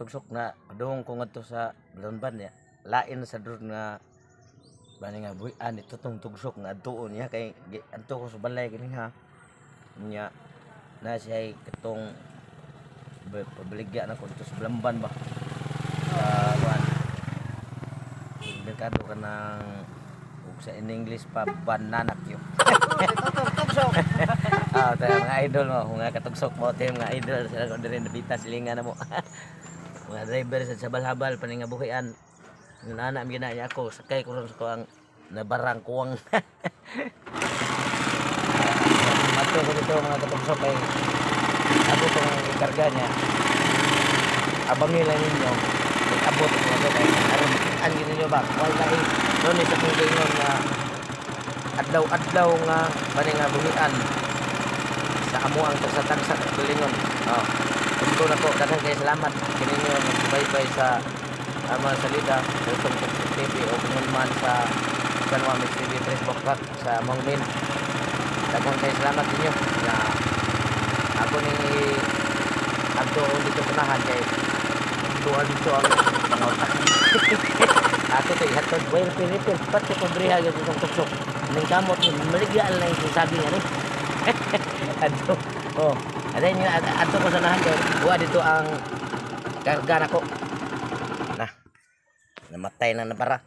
Katugsok na padung ko ngadto sa Balamban niya. Lain sa drone nga bani nga buhian ito tong tugsok nga adtuon niya kay adto ko sa balay kini ha. Nya na siya ay katong pabaligya na ko dito sa Balamban ba. Sa kuan. Merkado ka ng ug sa in English pa banana cue. Tugsok. Ah, tayo mga idol mo, mga katugsok mo, tayo mga idol sila ko diri nabita silingan na mo. Mga driver sa sabal-habal paningabuhian. Nana am gina niya ako sakay ko ron sa kuang nabarang kuwang. Mato ko dito mga katugsok kay ako tong ikarga niya. Abangi lang ninyo. Abot ko to kay aron an gid ninyo ba? Wala eh. Doon sa kong giingon nga adlaw-adlaw nga paningabuhian sa amo ang tagsa-tagsa at tulingon. Oh. Gusto na ko, daghang kay salamat kininyo nagsubaybay sa ama salida Lutong Tugsok TV o kung man sa San Juan Mix TV Facebook Rock sa among main. Daghang kay salamat ninyo na ako ni adto ko dito kunahan kay tuwa dito ang mga utak. Ato to ihatod well Philippines pat ko pobriha gyud itong tugsok. Ning kamot ni maligya lang yung sabi nga ni. Adto. Oh, aday niyo adto ko sa nahan kay buwa dito ang karga nako. Na. Namatay na nabara.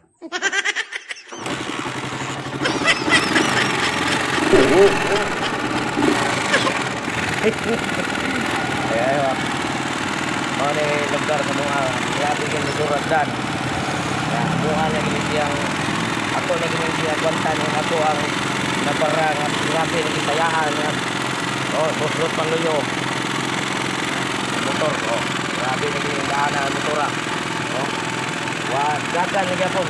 Ay ay. Oh. Mao ni lugar sa mga grabe kay misurat dan. Ya, muha na gini siyang ako na gini siya kwantan yung ako ang nabara nga grabe na gisayaan nga. Oh, buslot pangluyo. Motor, oh. Grabe na gini ang daan ang motora. Oh. Wa dagan na gyapon.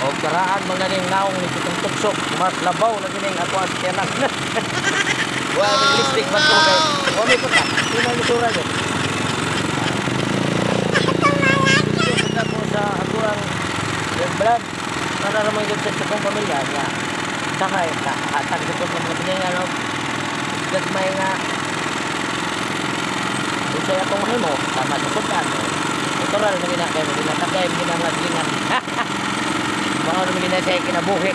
O karaan man na ning naong ni kitong tugsok, mas labaw na gining ako ang tiyanak. Wa realistic man ko kay wa may punta. Sino ang motora yun? Punta ko sa ako ang yung vlog. Para naman yung sa akong pamilya niya. Sakay, hatag sa kong mga pinay ano. Gagmay nga. Unsay akong mahimo, tama sa sudan. Natural na gina kay mo ginatagay mo gina mga silingan. Mao na gina siya kinabuhi.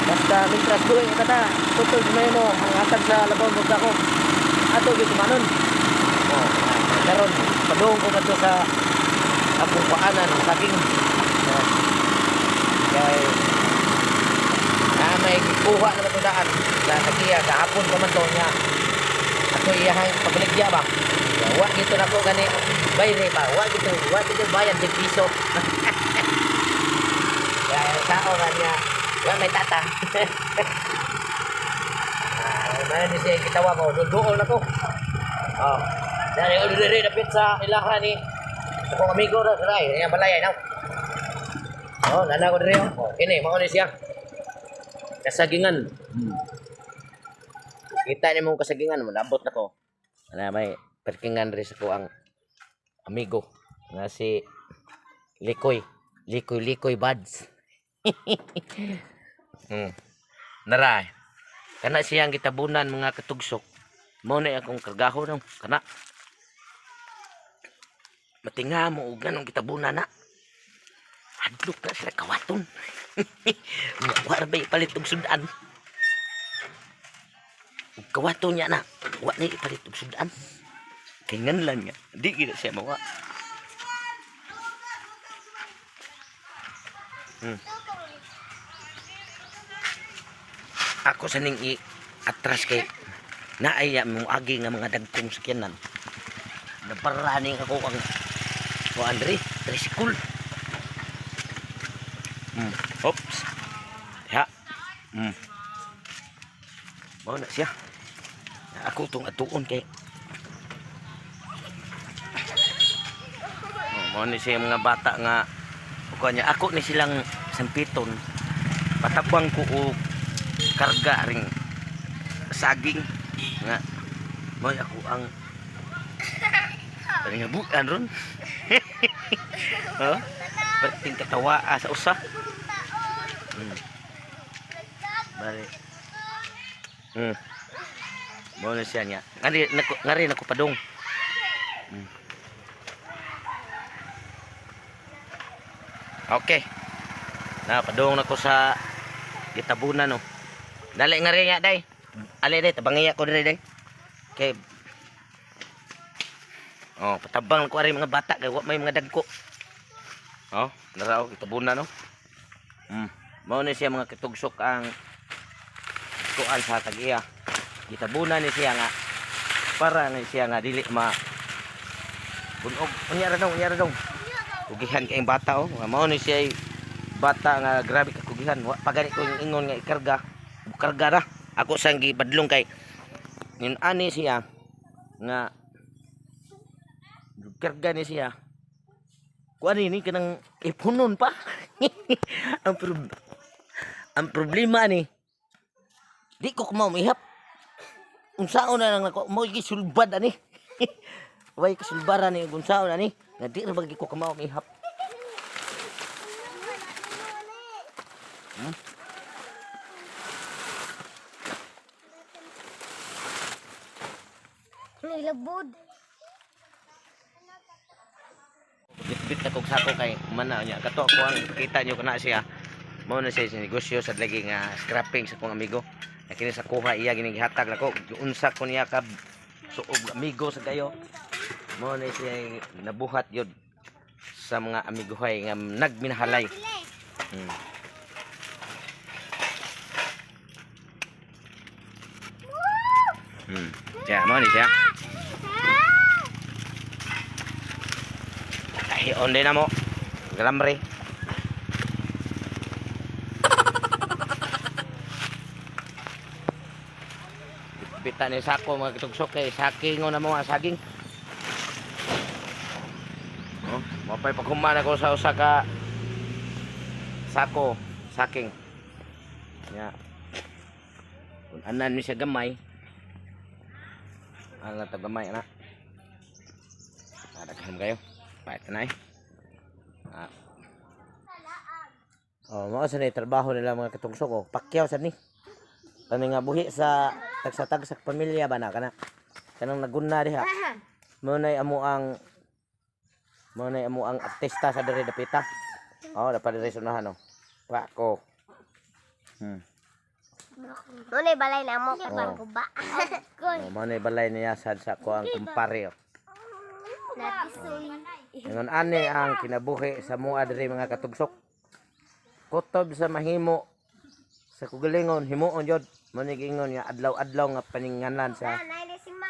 Basta mintras buhi ka ta, tutol sa mahimo ang hatag sa labaw mo ako. Ato gyud tumanon. Oh, karon padung ko kadto sa akong paanan ang saging. Oh. Kay na may gikuha na matundaan sa nagiya kahapon pa man to niya. Ato iyahang pagbaligya ba. Wa gito nako gani bayre ba. Wa gito bayad di piso. Kaya sao ra niya. Wa may tata. Ah, man ni siya kitawa ko duol na ko. Oh. Dari ulo diri dapit sa ilaha ni akong amigo ra dai, nya balay na. Oh, nana ko diri oh. Oh, kini mao ni siya. Kasagingan. Kita ni mong kasagingan mo nabot na ko. Ana may parkingan diri sa ko ang amigo nga si Likoy. Likoy Likoy Buds. Nara. Kana siyang gitabunan mga katugsok. Mao na akong kargaho nung kana. Matinga mo og ganong gitabunan na. Hadlok na sila kawaton. Wa ra ba ipalit og sudan? Ug kawaton niya na. Wa na ipalit og sudan. Kay nganlan nga. Di gid siya mawa. Ako sa ning i atras kay naay mong agi nga mga dagkong sakyanan. Nabaraning ako ang o Andre, tricycle. Oops. Ya. Mao na siya. Ako tong atuon kay. Oh, mao ni siya mga bata nga kuan niya ako ni silang sampiton. Patabang ko og karga ring saging nga moy ako ang pangingabuan ron. Ha? Perting katawa ah, sa usa. Bale. Mao na siya niya. Ngari nako padong. Okay. Na padung na ko sa gitabunan, no. Dali nga rin nga day. Ali day, tabangiya ko diri day. Okay. Oh, patabang ko ari mga bata kay wa may mga dagko. Oh, narao gitabunan, no. Mao ni siya, mga katugsok, ang kuan sa tag-iya. Gitabunan ni siya nga para ni siya nga dili ma bunog. Unya ra dong, unya ra dong. Kugihan kay bata, oh. Nga mao ni siya bata nga grabe ka kugihan. Wa pa gani ko yung ingon nga ikarga. Karga ra. Ako sang gibadlong kay yun ani siya nga karga ni siya. Kuan ni kanang ipunon pa. Ang problema ni di ko kumaw mihap. Unsaon na lang nako mo gisulbad ani. Way kasulbaran ni unsaon ani nga di ra bagi ko kumaw mihap. Nilabod. Bitbit na kog sako kay mana niya kato ko ang kita niyo kana siya. Mao na siya sa negosyo sa lagi nga scrapping sa kong amigo. Na kini sa kuha iya gini gihatag nako giunsa ko niya ka suog amigo sa kayo. Mao na siya nabuhat yun sa mga amigohay nga nagminahalay. Siya, mao ni siya. Ay, onde na mo. Galambre. Pita ni sako, mga katugsok, kay saking na mo ang saging. Oh, mapay paghuman ako sa usa ka sako saking. Ya. Kung anan ni siya gamay. Ang ta gamay ana. Daghan kayo. Pait na eh. Ah. Oh, mao sa ni trabaho nila, mga katugsok, oh. Pakyaw sa ni. Kani nga buhi sa tagsa-tagsak pamilya ba na kana. Kanang naguna diha. Mao nay amo ang artista sa diri dapita. Oh, dapat diri sunahan, oh. Pako. Muna balay na mo kapag Oh. kuba. Oh, mao nay balay niya sad sa ko ang kumpare, oh. Natisoy. Ingon ani ang kinabuhi sa mua diri, mga katugsok. Kutob sa mahimo sa kugalingon himuon jud mo ni giingon nga adlaw-adlaw nga paninganan sa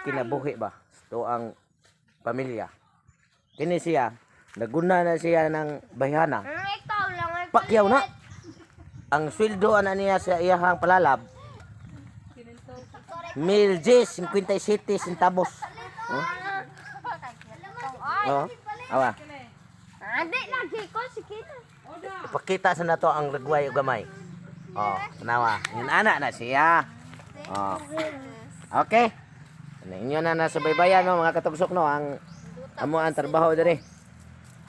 kinabuhi ba to ang pamilya. Kini siya naguna na siya ng bayhana. Ikaw lang ay Pakyaw na. Ang sweldo ana niya sa iyahang palalab 1,057 centavos. Oh. Oh. Awa. Andi lagi ko sige na. Ipakita sa nato ang ragway o gamay. Oh, tanawa. Yun ana na siya. Oh. Okay. Ano, inyo na nasa baybayan, no, mga katugsok, no, ang amo ang trabaho diri.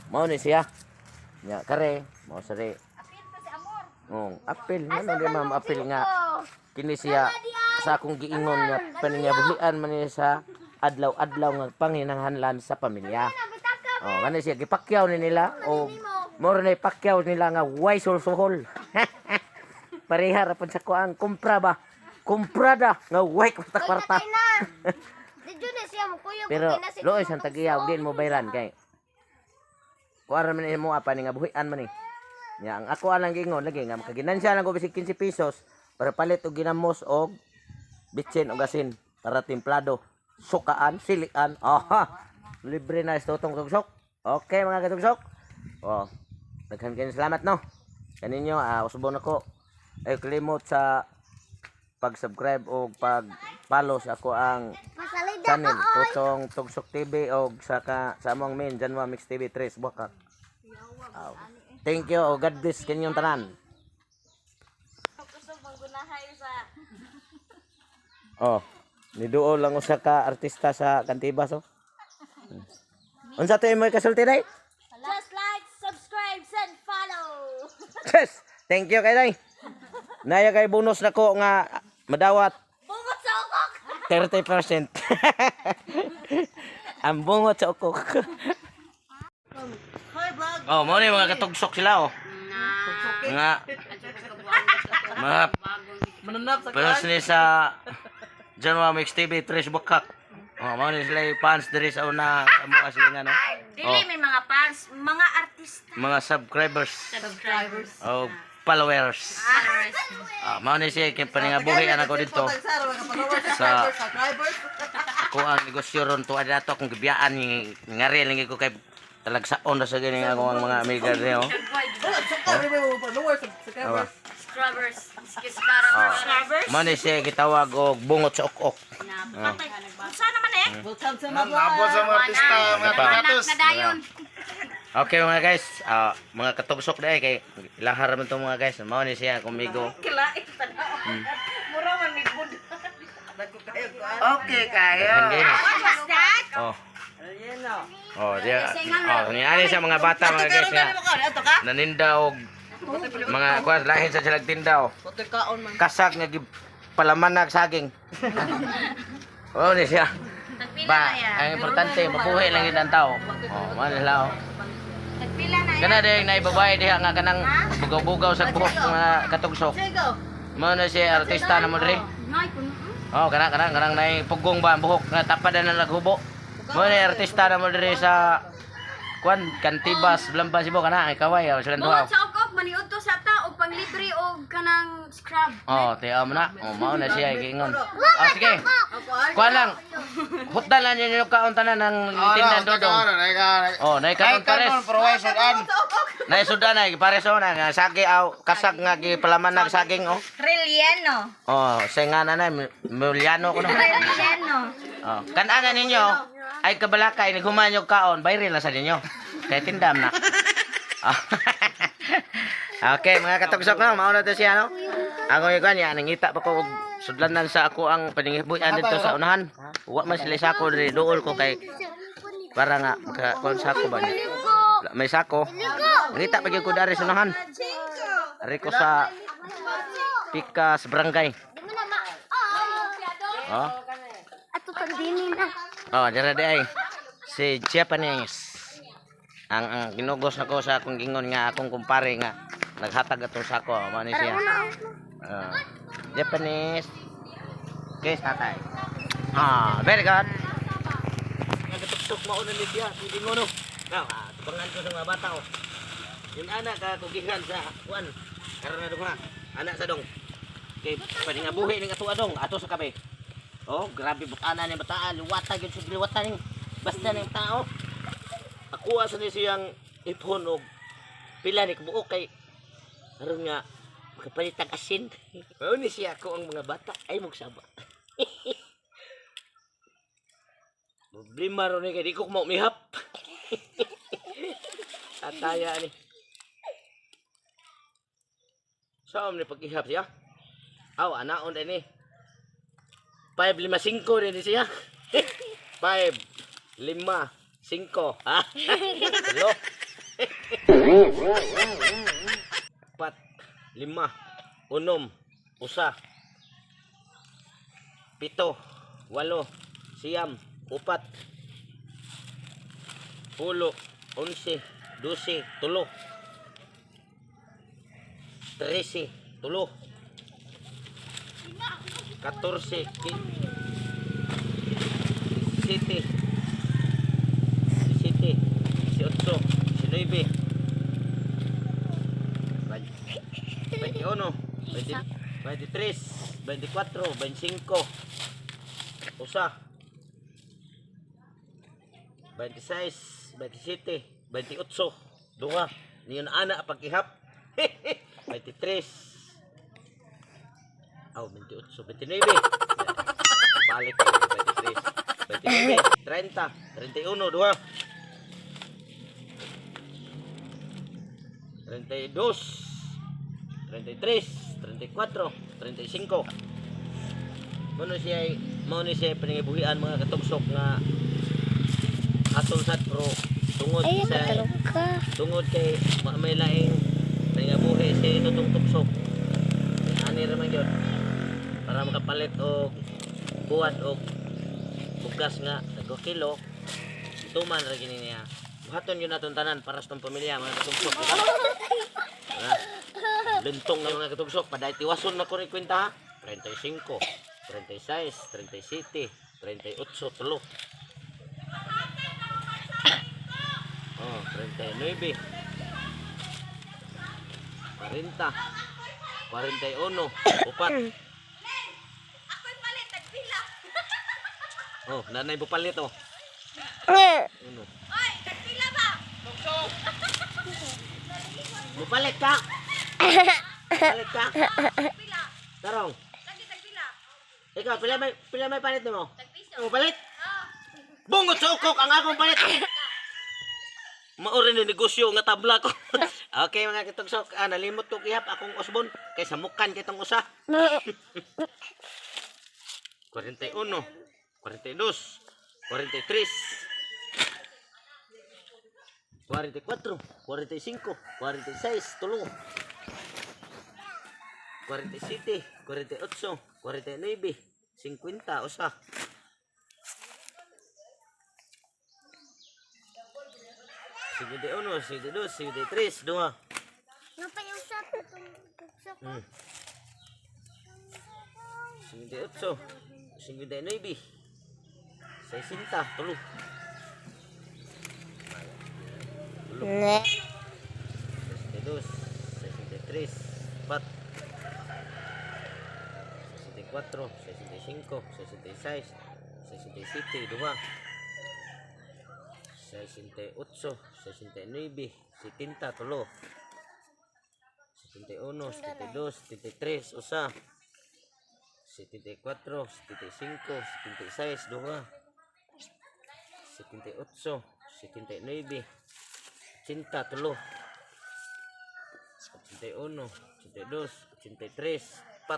Mao ni siya. Nya kare, mao sari. Oh, apil ngano di ma'am apil nga kini siya sa akong giingon nga paningabuhian man niya sa adlaw-adlaw nga panginahanglan sa pamilya. Oh, ngano siya gipakyaw ni nila o moro na ipakyaw nila nga way sulsuhol. Pareha ra pud sa kuang kumpra ba? Kumprada nga way kwarta-kwarta. Didyo na siya mo kuya. Pero luoy sang tagiyaw din mo bayran kay kuan ra man mo apa ni nga buhian man ni. Nya ang ako alang giingon lagi nga makaginansya lang ko bisig 15 pesos para palit og ginamos og bitsin og asin para timplado. Sukaan, silian. Aha. Libre na sa tutong tugsok. Okay, mga katugsok. Oh. Daghan kayong salamat, no. Kaninyo usbon ako ay kalimot sa pag-subscribe o pag-follow sa ako ang Pasalida channel ka oy. Tutong Tugsok TV o sa ka, sa among main Janwa Mix TV 3 Buka. Aw. Thank you o God bless kanyong tanan. Oh, niduol lang usa ka artista sa Kantibas, oh. Unsa to imo kasulti day? Just like, subscribe, and follow. Yes. Thank you kay day. Naya kay bonus nako nga madawat Bungot sa ukok. 30%. Ang bungot sa ukok. Hi vlog! Oh, mao ni mga katugsok sila oh. Mga mga Mananap sa Pesos ni sa Janwa Mix TV, Trish Bukak. Oh, mao ni sila yung fans diri sa una sa mga sila nga no. Dili may mga fans, mga artista. Mga subscribers. Subscribers. Oh, followers. Ah, mao ni siya kay paningabuhi ana ko dito. Sa Subscribers. Ako ang negosyo ron tuwa dato akong gibiyaan ngari lang ko kay talagsaon ra sa gani ako ang mga amiga diri oh. Followers, subscribers. Subscribers. Subscribers. Mao ni siya gitawag og bungot sa ok-ok. Patay. Unsa naman eh? Welcome to my vlog. Nabot sa mga artista, mga Pa. piratos. Nadayon. Okay mga guys, mga katugsok dai kay ilahar man to mga guys. Mao ni siya kumigo. Kilait tanaw. Mura man mig bud. Okay kayo. Daghan kayo. What was that? Oh. Oh, diya. Oh, niani siya mga bata mga guys nga. Naninda og mga kuan lahin sa silang tinda oh. Putoy kaon man. Kasag nga gipalamanag saging. Oh, ni siya. Tagpila Ba, na ya. ang importante mabuhi lang yun ang tao. Oh, mao na sila oh. Tagpila na ya. Kana ding naibabae diha nga kanang bugaw-bugaw sa buhok mga katugsok. Chigo. Mao na siya artista na mo diri. Nay kuno. Oh, kana kana kanang nay pugong ba ang buhok nga tapad na naghubo. Mao na artista na mo diri sa kuan Kantibas, Blamba Cebu kana ay kaway oh, silang duha. Bungot sa ok-ok maniud to sa ta og panglibre og kanang scrub. Oh, tiyaw mo na. Oh, mao na siya giingon. Oh, sige. Kuan lang. Hutdan lang ninyo kaon tanan ng tindan dodong. Oh, nay kanon pares. Pero way sudan. Nay sudan ay pares oh na nga sagi aw kasag nga gipalaman nag saging oh. Relleno. Oh, say nga na na Muliano ko no. Relleno. Oh, kanana ninyo ay kabalakay naghuman yung kaon, bayri lang sa ninyo. Kay tindam na. Ah. Okay, mga katugsok no, mauna to siya no. Ako yung kuan ya nangita pa ko og sudlanan sa ako ang paningibuyan dito sa unahan. Wa man sila sako diri duol ko kay para nga maka kuan sako ba niya. Wala, may sako. Nangita pa gyud ko dari sa unahan. Ari ko sa Pikas Barangay. Di mo na ma... Oh. Ato tandini na. Oh, dira di ay. Si Japanese. Ang ginugos nako sa akong gingon nga akong kumpare nga naghatag atong sako mao ni siya. Ah, Japanese. Okay, tatay. Ah, very good. Nagatuksok mao na ni siya, si gingon no. Now, tubangan ko sa mga bata oh. Yung anak ka kugihan sa kuan. Karon na dong ha. Anak sa dong. Kay paningabuhi ning ato adong ato sa kape. Oh, grabe butana ni bataan, liwata gyud sa liwata ning basta ning tao. Akuha sa ni siyang ipon og pila ni kabuok kay aron nga makapalitag asin. Mao ni siya ako ang mga bata ay magsaba. Problema ron ni kay di ko maumihap. Ataya ni. Saan ni pag-ihap siya? Aw, anaon din ni. 5, 5, 5 din siya. 5, 5, 5. Ha? Hello? 4, 5, 6, 1, 7, 8, 9, 4, 10, 11, 12, 3, 13, 3, 14, 17, 17, 18, 19, 21, 23, 24, 25, usa, 26, 27, 28, duha, niyon ana pag-ihap, 23, aw, 28, 29, balik, 23, 29, 30, 31, duha, 32, 33, 34, 35. Mao ni siya panangibuhian mga katugsok nga atol sad pro tungod Ay, sa katalog ka. tungod kay may laing panangabuhi si tutong tugsok. Ani ra man gyud para makapalit og buwat og bugas nga tago kilo tuman ra gini niya. Buhaton yun naton tanan para sa tong pamilya mga katugsok. Diba? Ha? Luntong na mga katugsok. Paday tiwason na ko rin kwenta ha. 35, 36, 37, 38, tulo. Oh, 39, 40, 41, upat. Ako'y palit, tagpila. Oh, nanay bupalit oh. Ano? Oy, tagpila ba? Mupalit ka. Palit ka. Tagpila. Tarong. Lagi tagpila. Ikaw, pila may palit nimo? Tagpiso. Mupalit? Oh. Bungot sa ukok ang akong palit. Maori ni negosyo nga tabla ko. Okay mga kitugsok, nalimot ko gihap akong usbon kay samukan kitong usa. 41, 42, 43, 44, 45, 46, tulong. 47, 48, 49, 50, usa. 51, 52, 53, duha. Napayusap itong tugsok. 58, 59, 60, tulo. Tulo. 62, 63, 4, 64, 65, 66, 67, duha. 68, 69, 70, tulo. 71, 72, 73, usa. 74, 75, 76, duha. 78, 79, 80, tulo. 81, 82, 83, 4,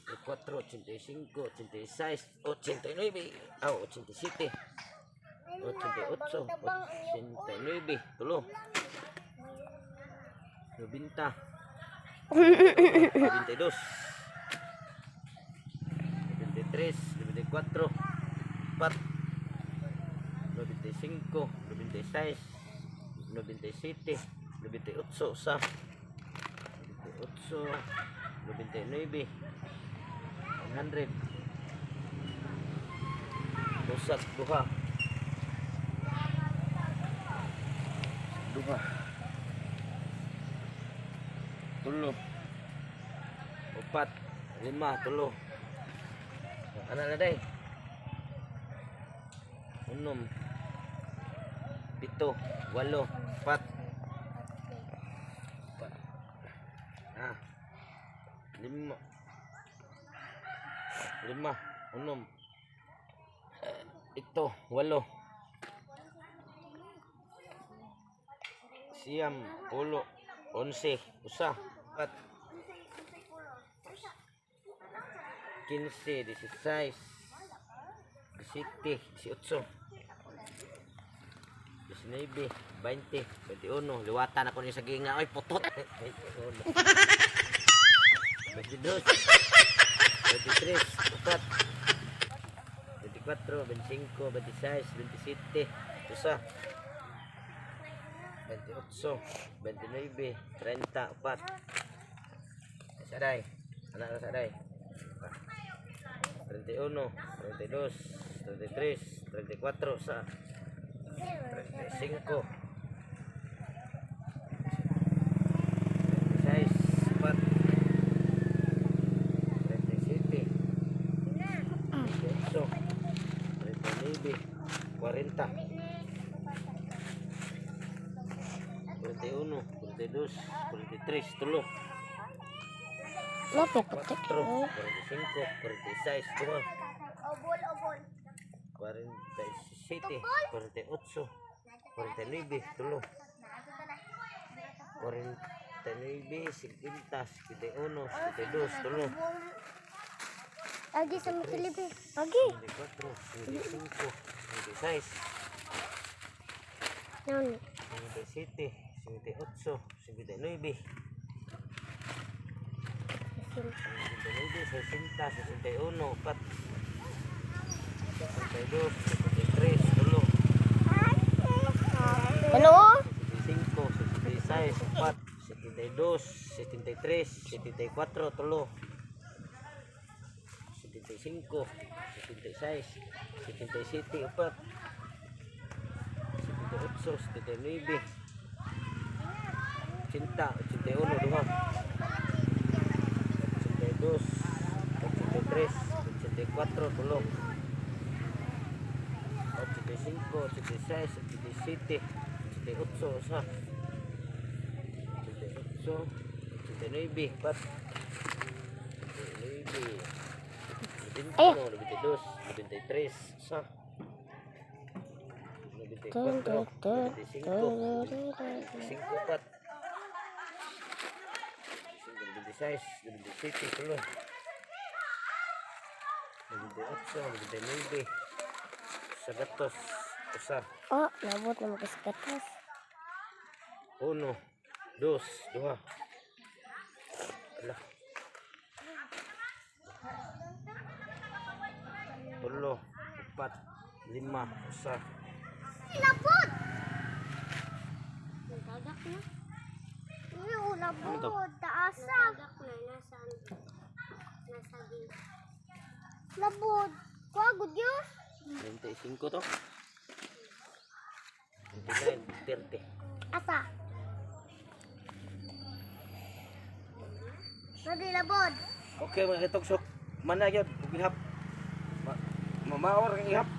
84, 85, 86, 89, 87, 88, 89, tulo. 90, 92, 93, 94, 4, 95, 96, 97, 98, usa, 98, 99, 100, usat, duha, duha, tulo, upat, lima, tulo. Anak na day. Unom. Pito, walo, pat. Pat. Ah. Lima. Lima, unom. Ito, walo. Siyam, ulo, 11, usa, pat. 15, 16, 17, 18, 19, 20, 21. Liwatan ako niya sa ginga. Ay, putot. 21. 22, 23, 24, 24, 25, 26, 27, usa, 28, 29, 30, upat. Saday. Anak na saday. 31, 32, 33, 34, sa 35, 36, 4, 37, 38, 39, 40, 41, 42, 43, tulo. Lapit 4, 45, 46, duha. Obol, obol. 47, 48, 49, tulo. 49, 50, 51, 52, tulo. Lagi sa makilibi. Lagi. 54, 55, 56, Noon. 57, 58, 59, 59, 60, 61, 4, 62, 63, tulo. Ano? 75, 76, 4, 72, 73, 74, tulo. 75, 76, 77, 4, 78, 79, 80, 81, duha. 82, 83, 84, tulo. 85, 86, 87, 88, usa. 88, 89, 4, 89, 91, 92, 93, usa. 94, 95, 5, 4, 96, 97, tulo. 98, 99, 100, usa. Oh, nabot na magkaskatas. Uno, dos, duha. Ala. Tulo, upat, lima, usa. Labot! Tagak na. Ano, Ano to? labot. Taasa. Tagak na, nasa, nasa gate. Labot. Kuha, good yun. 25 to. 29, 30. Asa. Sabi labot. Okay mga katogsok, mana yun, ug ihap. Ma mamaor ang ihap.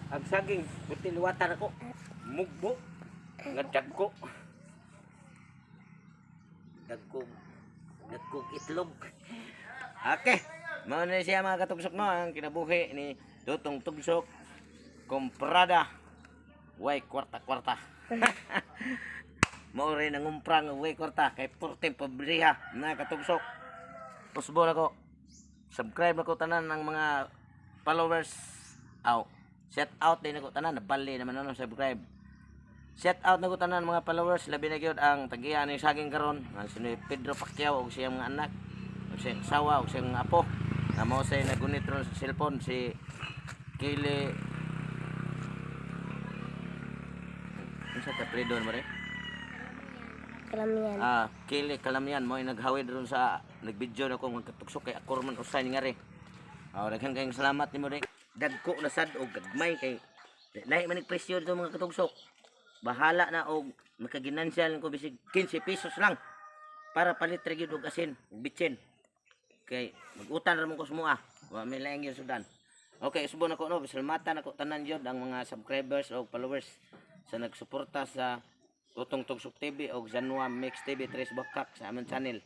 Ang saging, buti liwatan ako. Mugbo, nga dagko. Dagko, dagko itlog. Okay, mao na siya mga katugsok no, ang kinabuhi ni Dutong Tugsok, Komprada, way kwarta-kwarta. Mao rin ang umpra nga way kwarta kay purte pobriha na katugsok. Usbo na ko. Subscribe na ko tanan ng mga followers. Aw, shout out din ako tanan nabali naman ano subscribe. Shout out na ko tanan mga followers, labi na gyud ang tagiya ni saging karon, ang si Pedro Pacquiao ug siyang mga anak, ug siyang asawa ug siyang apo. Na mao say nagunit ron sa cellphone si Kaylee. Unsa ta apelyido mo rin? Karamihan. Ah, Kili Kalamian mo ay naghawid ron sa nagbidyo na ko mga katuksok kay ako man usay ni ngari. Ah, daghan kayong salamat nimo rin. Dagko na sad og gagmay kay lahi man presyo dito mga katugsok. Bahala na og makaginansyal ko bisig 15 pesos lang para palit ra gyud og asin ug bitsin. Kay mag-utan ra man ko sumua. Wa may laing gyud sudan. Okay, usbo na ko no, salamatan nako tanan gyud ang mga subscribers o followers sa nagsuporta sa Utong Tugsok TV o Zanwa Mix TV Tres Bakak sa among channel.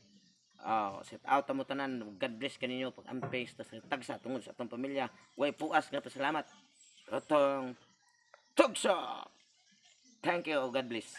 Ah, set out mo tanan. God bless kaninyo pag amping sa tagsa tungod sa atong pamilya. Way puas nga pasalamat. Utong Tugsok. Thank you. God bless.